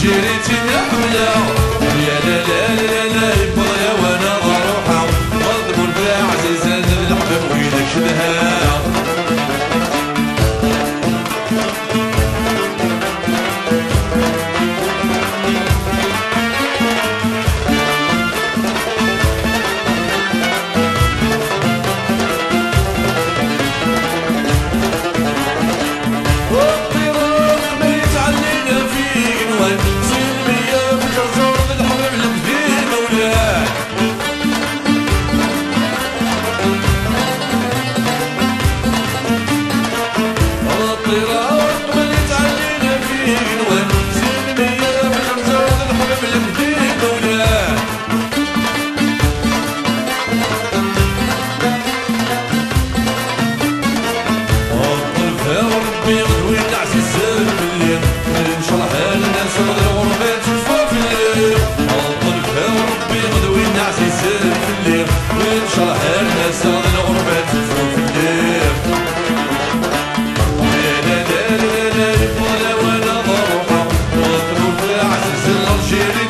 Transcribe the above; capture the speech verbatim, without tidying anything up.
Ǧiri-tt-in ḥemmleɣ. Ya la la la la, yewweḍ lawan ad ruḥeɣ ɣer tmurt ɛzizen, d leḥbab wid cedhaɣ. Rebbi d win ɛzizen fell-i, ncallah ar nasa d lɣerba teffeɣ fell-i. Rebbi d win ɛzizen fell-i, ncallah ar nasa d lɣerba teffeɣ fell-i. La la la la la, yewweḍ lawan ad ruḥeɣ ɣer tmurt ɛzizen, Algérie.